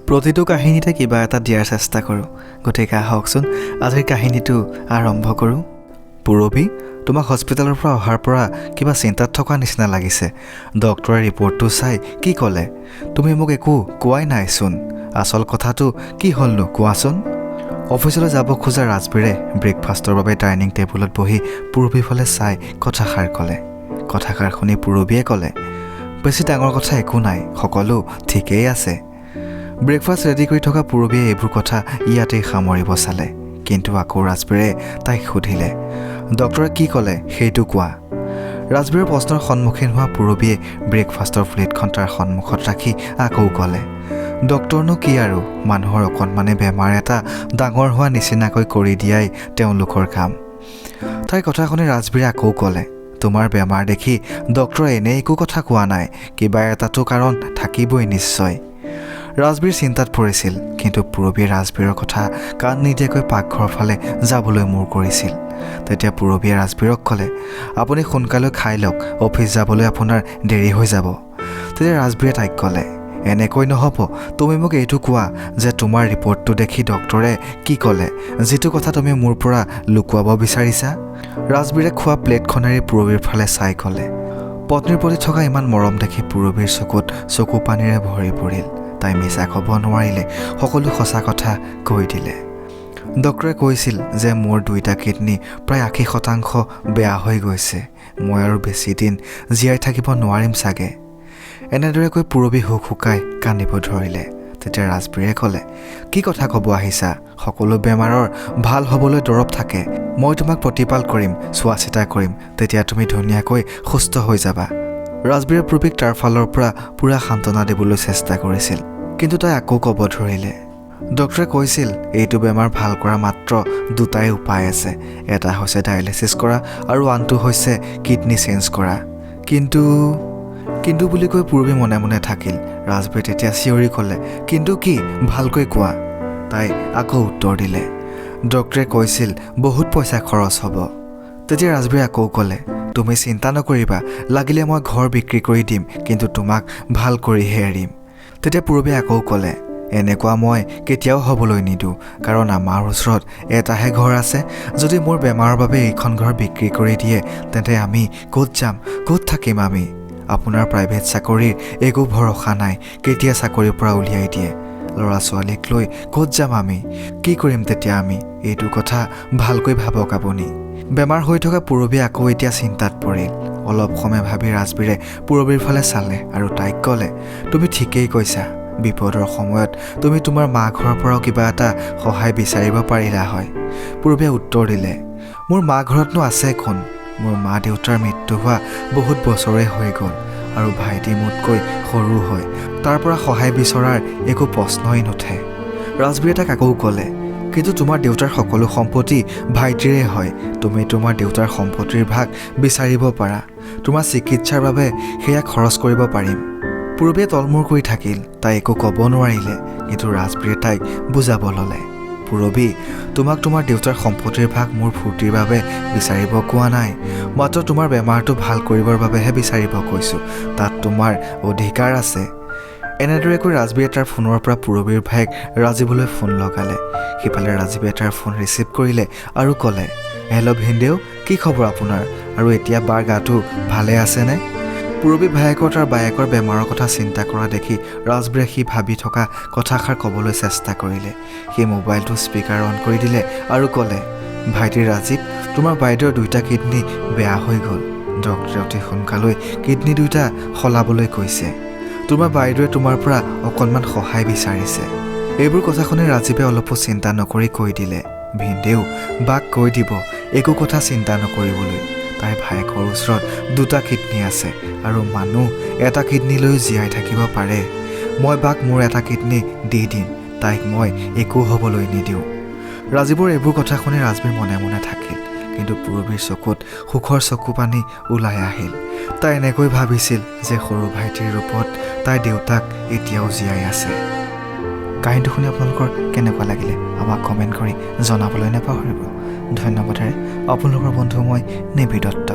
প্ৰতিটো কাহিনীতে কিবা এটা দিয়াৰ চেষ্টা কৰোঁ। গতিকে আহকচোন আজিৰ কাহিনীটো আৰম্ভ কৰোঁ। পূৰবী, তোমাক হস্পিটেলৰ পৰা অহাৰ পৰা কিবা চিন্তাত থকা নিচিনা লাগিছে। ডক্টৰে ৰিপৰ্টটো চাই কি ক'লে? তুমি মোক একো কোৱাই নাইচোন। আচল কথাটো কি হ'লনো কোৱাচোন। অফিচলৈ যাব খোজা ৰাজবীৰে ব্ৰেকফাষ্টৰ বাবে ডাইনিং টেবুলত বহি পূৰবীৰ ফালে চাই কথাষাৰ ক'লে। কথাষাৰ শুনি পূৰবীয়ে ক'লে, বেছি ডাঙৰ কথা একো নাই, সকলো ঠিকেই আছে। ব্ৰেকফাষ্ট ৰেডি কৰি থকা পূৰবীয়ে এইবোৰ কথা ইয়াতেই সামৰিব চালে, কিন্তু আকৌ ৰাজবীৰে তাইক সুধিলে, ডক্টৰে কি ক'লে সেইটো কোৱা। ৰাজবীৰৰ প্ৰশ্নৰ সন্মুখীন হোৱা পূৰবীয়ে ব্ৰেকফাষ্টৰ প্লেটখন তাৰ সন্মুখত ৰাখি আকৌ ক'লে, ডক্টৰনো কি আৰু, মানুহৰ অকণমানে বেমাৰ এটা ডাঙৰ হোৱা নিচিনাকৈ কৰি দিয়াই তেওঁলোকৰ কাম। তাইৰ কথা শুনি ৰাজবীৰে আকৌ ক'লে, তোমাৰ বেমাৰ দেখি ডক্টৰে এনেই একো কথা কোৱা নাই, কিবা এটাতো কাৰণ থাকিবই নিশ্চয়। ৰাজবীৰ চিন্তাত পৰিছিল, কিন্তু পূৰবীয়ে ৰাজবীৰৰ কথা কাণ নিদিয়াকৈ পাকঘৰৰ ফালে যাবলৈ মূৰ কৰিছিল। তেতিয়া পূৰবীয়ে ৰাজবীৰক ক'লে, আপুনি সোনকালে খাই লওক, অফিচ যাবলৈ আপোনাৰ দেৰি হৈ যাব। তেতিয়া ৰাজবীৰে তাইক ক'লে, এনেকৈ নহ'ব, তুমি মোক এইটো কোৱা যে তোমাৰ ৰিপৰ্টটো দেখি ডক্টৰে কি ক'লে, যিটো কথা তুমি মোৰ পৰা লুকুৱাব বিচাৰিছা। ৰাজবীৰে খোৱা প্লেটখনেৰে পূৰবীৰ ফালে চাই ক'লে। পত্নীৰ প্ৰতি থকা ইমান মৰম দেখি পূৰবীৰ চকুত চকু পানীৰে ভৰি পৰিল। তাই মিছা ক'ব নোৱাৰিলে, সকলো সঁচা কথা কৈ দিলে। ডক্টৰে কৈছিল যে মোৰ দুইটা কিডনী প্ৰায় 80% বেয়া হৈ গৈছে, মই আৰু বেছি দিন জীয়াই থাকিব নোৱাৰিম চাগে। এনেদৰে কৈ পূৰবী হুক শুকাই কান্দিব ধৰিলে। তেতিয়া ৰাজবীৰে ক'লে, কি কথা ক'ব আহিছা, সকলো বেমাৰৰ ভাল হ'বলৈ দৰৱ থাকে, মই তোমাক প্ৰতিপাল কৰিম, চোৱা চিতা কৰিম, তেতিয়া তুমি ধুনীয়াকৈ সুস্থ হৈ যাবা। ৰাজবীৰে পূৰবীক তাৰ ফালৰ পৰা পূৰা সান্তনা দিবলৈ চেষ্টা কৰিছিল, কিন্তু তাই আকৌ ক'ব ধৰিলে, ডক্টৰে কৈছিল এইটো বেমাৰ ভাল কৰা মাত্ৰ দুটাই উপায় আছে, এটা হৈছে ডায়েলিচিছ কৰা আৰু আনটো হৈছে কিডনী চেঞ্জ কৰা। কিন্তু কিন্তু বুলি কৈ পূৰবী মনে মনে থাকিল। ৰাজবীৰে তেতিয়া চিঞৰি ক'লে, কিন্তু কি, ভালকৈ কোৱা। তাই আকৌ উত্তৰ দিলে, ডক্টৰে কৈছিল বহুত পইচা খৰচ হ'ব। তেতিয়া ৰাজবীৰে আকৌ ক'লে, তুমি চিন্তা নকৰিবা, লাগিলে মই ঘৰ বিক্ৰী কৰি দিম, কিন্তু তোমাক ভাল কৰিহে এৰিম। তেতিয়া পূৰবীয়ে আকৌ ক'লে, এনেকুৱা মই কেতিয়াও হ'বলৈ নিদিওঁ, কাৰণ আমাৰ ওচৰত এটাহে ঘৰ আছে, যদি মোৰ বেমাৰৰ বাবে এইখন ঘৰ বিক্ৰী কৰি দিয়ে তেন্তে আমি ক'ত যাম, ক'ত থাকিম আমি? আপোনাৰ প্ৰাইভেট চাকৰিৰ একো ভৰসা নাই, কেতিয়া চাকৰিৰ পৰা উলিয়াই দিয়ে, ল'ৰা ছোৱালীক লৈ ক'ত যাম আমি, কি কৰিম তেতিয়া আমি? এইটো কথা ভালকৈ ভাবক আপুনি। বেমাৰ হৈ থকা পূৰবী আকৌ এতিয়া চিন্তাত পৰিল। অলপ সময় ভাবি ৰাজবীৰে পূৰবীৰ ফালে চালে আৰু তাইক ক'লে, তুমি ঠিকেই কৈছা, বিপদৰ সময়ত তুমি তোমাৰ মা ঘৰৰ পৰাও কিবা এটা সহায় বিচাৰিব পাৰিলা হয়। পূৰবীয়ে উত্তৰ দিলে, মোৰ মা ঘৰতনো আছে কোন? মোৰ মা দেউতাৰ মৃত্যু হোৱা বহুত বছৰেই হৈ গ'ল আৰু ভাইটি মোতকৈ সৰু হয়, তাৰ পৰা সহায় বিচৰাৰ একো প্ৰশ্নই নুঠে। ৰাজবীৰে তাক আকৌ ক'লে, কিন্তু তোমাৰ দেউতাৰ সকলো সম্পত্তি ভাইটিৰে হয়, তুমি তোমাৰ দেউতাৰ সম্পত্তিৰ ভাগ বিচাৰিব পাৰা, তোমাৰ চিকিৎসাৰ বাবে সেয়া খৰচ কৰিব পাৰিম। পূৰবীয়ে তলমূৰ কৰি থাকিল, তাই একো ক'ব নোৱাৰিলে, কিন্তু ৰাজবীৰে তাইক বুজাব ল'লে, পূৰবী, তোমাক তোমাৰ দেউতাৰ সম্পত্তিৰ ভাগ মোৰ ফূৰ্তিৰ বাবে বিচাৰিব কোৱা নাই, মাত্ৰ তোমাৰ বেমাৰটো ভাল কৰিবৰ বাবেহে বিচাৰিব কৈছোঁ, তাত তোমাৰ অধিকাৰ আছে। এনেদৰে কৈ ৰাজবীৰে তাৰ ফোনৰ পৰা পূৰবীৰ ভায়েক ৰাজীৱলৈ ফোন লগালে। সিফালে ৰাজীৱে তাৰ ফোন ৰিচিভ কৰিলে আৰু ক'লে, হেল্ল' ভিনদেউ, কি খবৰ আপোনাৰ, আৰু এতিয়া বাৰ গাটো ভালে আছেনে? পূৰবী ভায়েকৰ তাৰ বায়েকৰ বেমাৰৰ কথা চিন্তা কৰা দেখি ৰাজবীৰে সি ভাবি থকা কথাষাৰ ক'বলৈ চেষ্টা কৰিলে। সি মোবাইলটো স্পীকাৰ অন কৰি দিলে আৰু ক'লে, ভাইটি ৰাজীৱ, তোমাৰ বাইদেউৰ দুইটা কিডনী বেয়া হৈ গ'ল, ডক্টৰে অতি সোনকালে কিডনী দুইটা সলাবলৈ কৈছে, তোমাৰ বাইদেৱে তোমাৰ পৰা অকণমান সহায় বিচাৰিছে। এইবোৰ কথা শুনি ৰাজীৱে অলপো চিন্তা নকৰি কৈ দিলে, ভিনদেউ, বাক কৈ দিব একো কথা চিন্তা নকৰিবলৈ, তাইৰ ভায়েকৰ ওচৰত দুটা কিডনী আছে আৰু মানুহ এটা কিডনী লৈও জীয়াই থাকিব পাৰে, মই বাক মোৰ এটা কিডনী দি দিম, তাইক মই একো হ'বলৈ নিদিওঁ। ৰাজীৱৰ এইবোৰ কথা শুনি ৰাজবীৰ মনে মনে থাকিল, কিন্তু পূৰবীৰ চকুত সুখৰ চকু পানী ওলাই আহিল। তাই এনেকৈ ভাবিছিল যে সৰু ভাইটিৰ ৰূপত তাইৰ দেউতাক এতিয়াও জীয়াই আছে। কাহিনীটো শুনি আপোনালোকৰ কেনেকুৱা লাগিলে আমাক কমেণ্ট কৰি জনাবলৈ নাপাহৰিব। ধন্যবাদেৰে আপোনালোকৰ বন্ধু মই নিবিড় দত্ত।